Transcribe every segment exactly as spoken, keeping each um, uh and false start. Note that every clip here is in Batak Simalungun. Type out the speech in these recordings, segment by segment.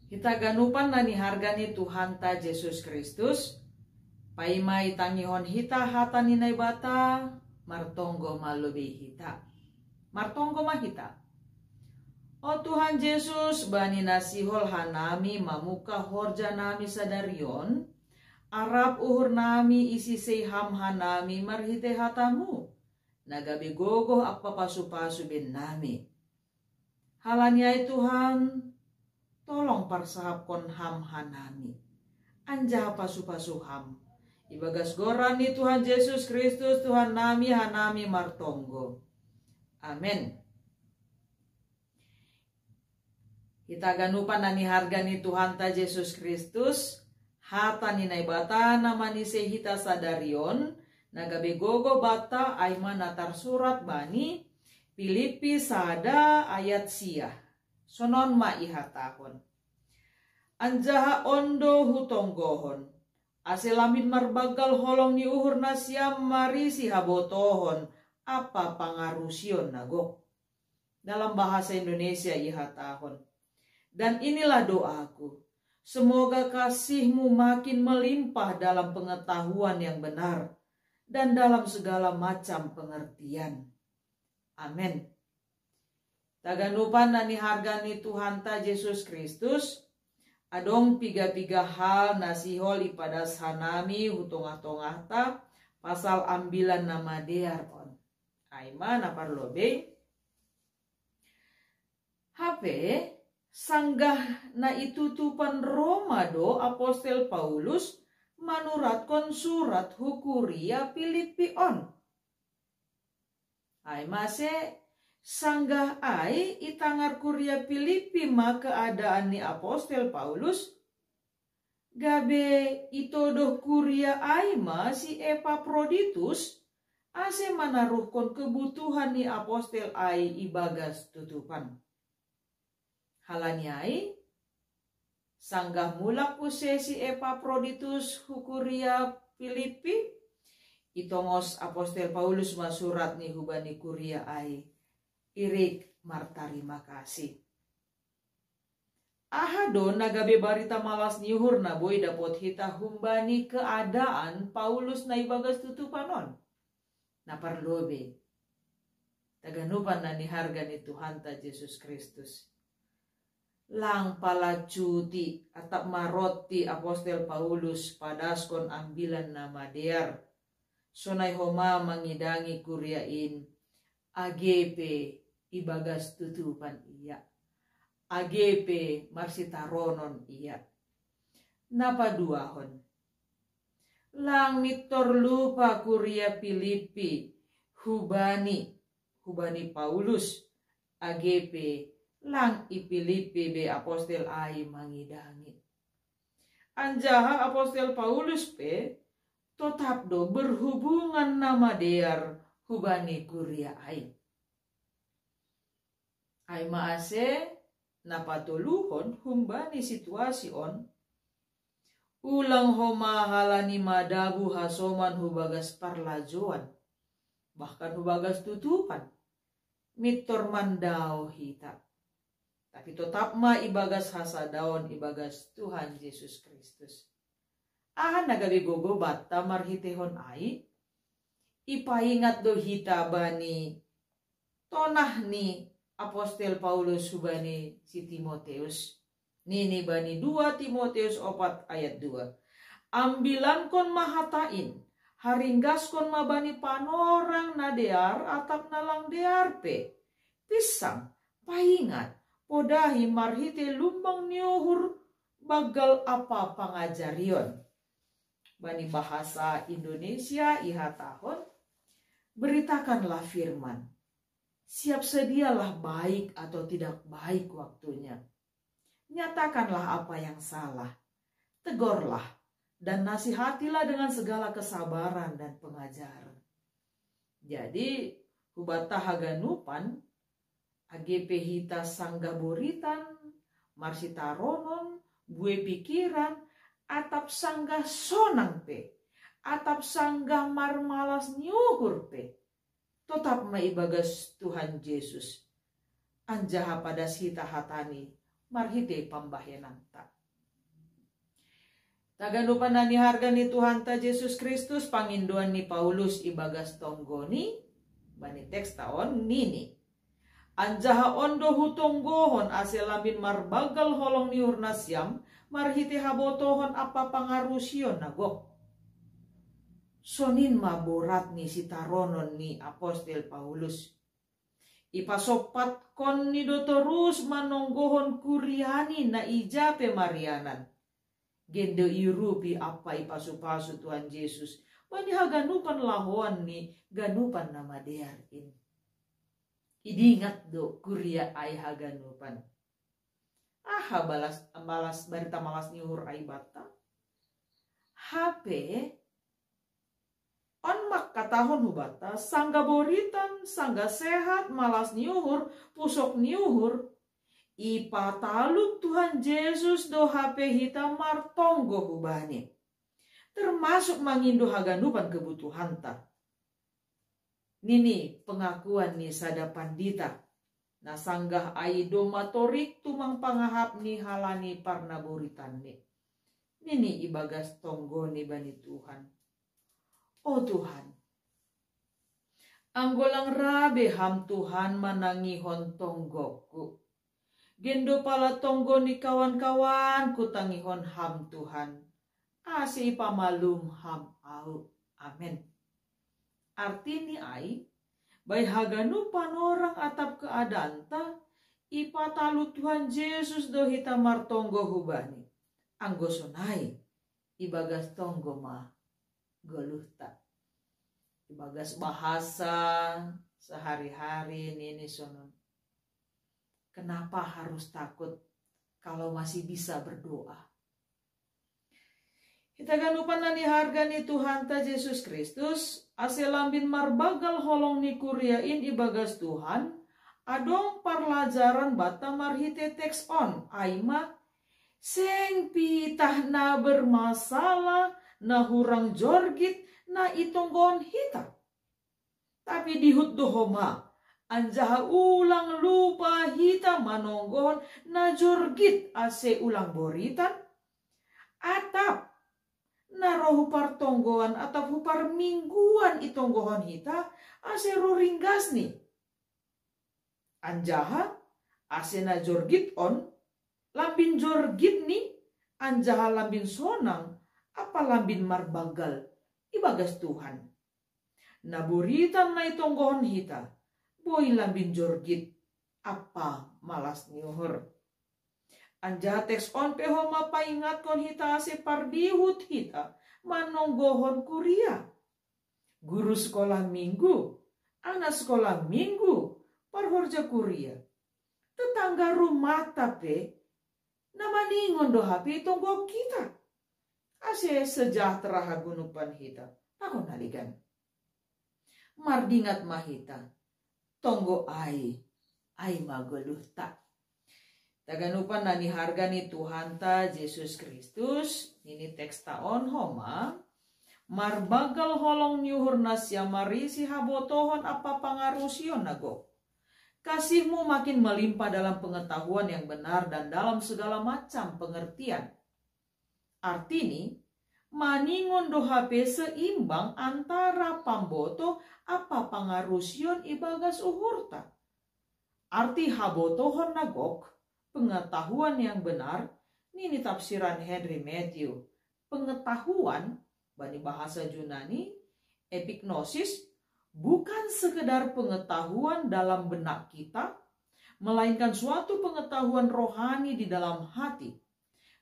Hita ganupan na ni harga ni Tuhanta Jesus Kristus, paima itangihon hita hata ni Naibata, martonggo ma lobei hita. Martonggo ma hita. O Tuhan Jesus, bani na sihol hanami mamuka horja nami sadarion, arap uhur nami isisei ham hanami marhite hatamu, na gabe gogoh ampa pasu-pasu ben nami. Halani ai Tuhan, tolong parsahapkon ham hanami. Anjaha pasu-pasu ham. Ibagas goran ni Tuhan Jesus Kristus Tuhan nami hanami martonggo. Amen. Hita ganupan na ni harga ni Tuhanta Jesus Kristus, hata ni Naibata na manisei hita sadarion, na gabe gogoh banta ai ma na tarsurat bani Pilipi sada ayat sia. Sonon ma ihatahon. Anjaha on do hutonggohon, ase lambin marbanggal holong ni uhur nasiam marisi habotohon ampa pangarusion na gok. Dalam bahasa Indonesia ihatahon. Dan inilah doaku, semoga kasihmu makin melimpah dalam pengetahuan yang benar dan dalam segala macam pengertian. Amen. Hita ganupan na ni harga ni Tuhanta Jesus Kristus, adong piga-piga hal na sihol ipadas hanami hu tongah-tongahta pasal Ambilan Namadear on. Ai ma na parlobei. Hape, sanggah na i tutupan Roma do apostel Paulus manuratkon surat hu kuria Pilipi on. Ai mase, sanggah ai itangar kuria Pilipi ma keadaan ni apostel Paulus, gabe itodoh kuria ai ma si Epaproditus, ase manaruhkon kebutuhan ni apostel ai ibagas tutupan. Halani ai, sanggah mulak use si Epaproditus hu kuria Pilipi, itongos apostel Paulus ma surat ni hubani kuria ai, irik martarima kasih. Aha do na gabe barita malas ni uhur na boi dapot hita humbani keadaan Paulus na ibagas tutupan on? Na parlobei, hita ganupan na ni harga ni Tuhanta Jesus Kristus. Lang pala cuti atap marotti apostel Paulus padaskon Ambilan Namadear. Sonai homa mangidangi kuria in, age pe ibagas tutupan ia. Age pe marsitaronon ia. Na paduahon. Lang mintor lupa kuria Pilipi hubani, hubani Paulus, age pe lang i Pilipi be apostel ai mangidangi. Anjaha apostel Paulus pe totap do berhubungan namadear hubani kuria ai. Ai ma ase, na patoluhon humbani situasi on, ulang homa halani madabu hasoman hubagas parlajoan, bahkan hubagas tutupan, mintor mandao hita. Tapi totap ma ibagas hasadaon ibagas Tuhan Jesus Kristus. Aha na gabe gogoh banta marhitehon ai? Ipaingat do hita bani tonah ni apostel Paulus hubani si Timoteus. Nini bani dua Timoteus opat ayat dua. Ambilankon ma hata in, haringgaskon ma bani panorang na dear atap na lang dear pe. Pinsang, paingat, podahi marhite lumbang ni uhur banggal ampa pangajarion. Bani bahasa Indonesia ihatahon, beritakanlah firman. Siap sedialah baik atau tidak baik waktunya. Nyatakanlah apa yang salah. Tegorlah dan nasihatilah dengan segala kesabaran dan pengajaran. Jadi, hu banta haganupan, age pe hita sanggah boritan, marsitaronon, bue pikiran, atap sanggah sonang pe, atap sanggah marmalas ni uhur pe, totap ma ibagas Tuhan Jesus. Anjaha padas hita hatani, marhite pambahyananta. Taganupan nani harga ni Tuhanta Jesus Kristus, pangindoan ni Paulus ibagas tonggoni bani teks taon nini. Anjaha ondo hutonggohon ase lambin marbagal holong ni uhur nasiam, marhite habotohon ampa pangarusion na gok. Sonin ma borat ni sitaronon ni apostel Paulus. Ipasopatkon ni do torus manonggohon kuriani na ija pe marianan. Gende irupi ampa ipasupasu Tuhan Jesus bani haganupan lahoan ni ganupan na madear in. Idingat do kuria ai haganupan. Aha balas, balas barita malas ni uhur ai banta? Hape on mangkatahon hubanta, sangga boritan, sangga sehat, malas ni uhur, pusok ni uhur, ipatalup Tuhan Jesus do hape hita martonggo hubani. Termasuk mangindo haganupan kebutuhanta. Nini pengakuan ni sada pandita, na sanggah ai domma torik tumang pangahap ni halani parnaboritanni. Nini ibagas tonggoni bani Tuhan. O Tuhan, anggo lang rabe Ham Tuhan manangihon tonggokku. Gendo pala tonggo ni kawan-kawanku tangihon Ham Tuhan, ase ipamalum Ham au. Amen. Artini ai, bai haganup panorang atap keadaanta, ipatalup Tuhan Jesus do hita martonggo hubani. Anggo sonai, ibagas tonggo ma goluhta. Ibagas bahasa sehari-hari nini sonon. Kenapa harus takut kalau masih bisa berdoa? Hita ganupan nani harga ni Tuhanta Jesus Kristus, ase lambin marbagal holong ni kuria in ibagas Tuhan, adong parlajaran banta marhite teks on, ai ma, seng pitah na bermasalah na hurang jorgit na itonggohon hita. Tapi dihut do homa, anjaha ulang lupa hita manonggohon na jorgit ase ulang boritan, atap na roh hu partonggoan atap hu parmingguan itonggohon hita ase roh ringgasni. Anjaha ase na jorgit on, lambin jorgitni, anjaha lambin sonang, ampa lambin marbagal ibagas Tuhan. Na boritan na itonggohon hita, boi lambin jorgit ampa malas ni uhur. Anjaha teks on pe homa paingatkon hita ase pardihut hita manonggohon kuria. Guru sekolah minggu, anak sekolah minggu, parhorja kuria, tetangga rumahta pe na maningon do hape itonggohon hita. Ase sejahtera haganupan hita. Pakon na legan. Mardingat ma hita. Tonggo ai, ai ma goluhta. Taganupan nani harga ni Tuhanta Jesus Kristus, nini teks taon homa, marbagal holong ni uhur nasiam marisi habotohon ampa pangarusion na gok. Kasihmu makin melimpah dalam pengetahuan yang benar dan dalam segala macam pengertian. Artini, maningon do hape seimbang antara pamboto ampa pangarusion ibagas uhurta. Arti habotohon na gok, pengetahuan yang benar, nini tafsiran Henry Matthew. Pengetahuan, bani bahasa Junani, epignosis, bukan sekedar pengetahuan dalam benak kita, melainkan suatu pengetahuan rohani di dalam hati.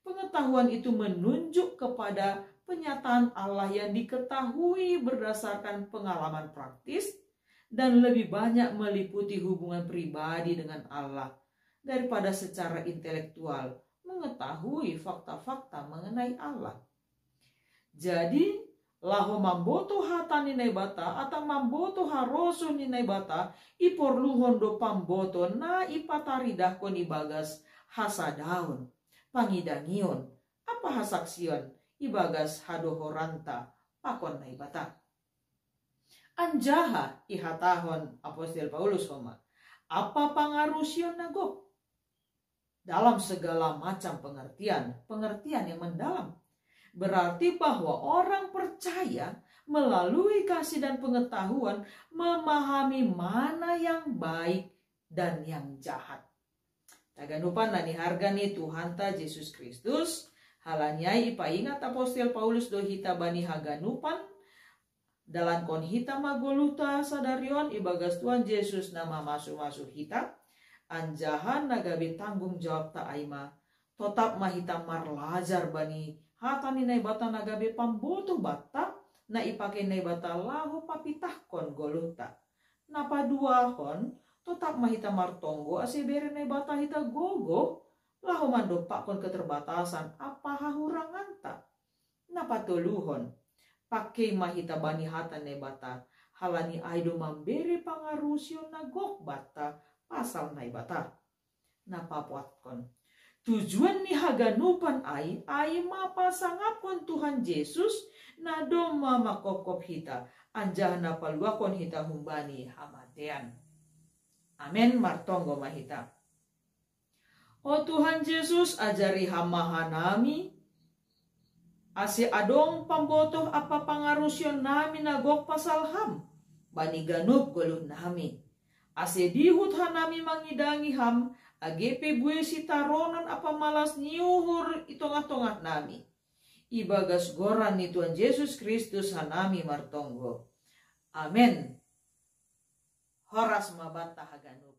Pengetahuan itu menunjuk kepada penyataan Allah yang diketahui berdasarkan pengalaman praktis dan lebih banyak meliputi hubungan pribadi dengan Allah daripada secara intelektual mengetahui fakta-fakta mengenai Allah. Jadi, laho mamboto hata ni Naibata atau mamboto harosuh ni Naibata, iporluhon do pamboto na ipataridahkon ibagas hasadaon, pangidangion, ampa hasaksion ibagas hadohoranta pakon Naibata. Anjaha ihatahon apostel Paulus homa, ampa pangarusion na gok. dalam segala macam pengertian, pengertian yang mendalam. Berarti bahwa orang percaya melalui kasih dan pengetahuan memahami mana yang baik dan yang jahat. Haganupan na niharga ni Tuhanta Jesus Kristus, hal ni ai ipaingat apostel Paulus do hita bani haganupan, dalankon hita ma goluhta sadari on ibagas Tuhan Jesus na mamasu-masu hita, anjaha na gabe tanggung jawabta ai ma, totap ma hita marlajar bani hata ni Naibata na gabe pambotoh banta, na ipake Naibata laho papitahkon goluhta. Na paduahon, totap ma hita martonggo ase bere Naibata hita gogoh, laho mandompakkon keterbatasan ampa hahuranganta. Na patoluhon, pakei ma hita bani hata Naibata, hal ni ai do mambere pangarusion na gok banta pasal Naibata. Na paopatkon, tujuan ni haganupan ai, ai ma pasangapkon Tuhan Jesus, na domma manghophop hita, anjaha na paluahkon hita humbani hamatean. Amen, martonggo ma hita. O Tuhan Jesus, ajari Ham ma hanami, ase adong pambotoh ampa pangarusion nami na gok pasal Ham, bani ganup goluh nami. Ase dihut hanami mangidangi Ham, age pe buei sitaronon ampa malas ni uhur i tongah-tongah nami. Ibagas goran ni Tuhan Jesus Kristus hanami martonggo. Amen. Horas ma banta haganup.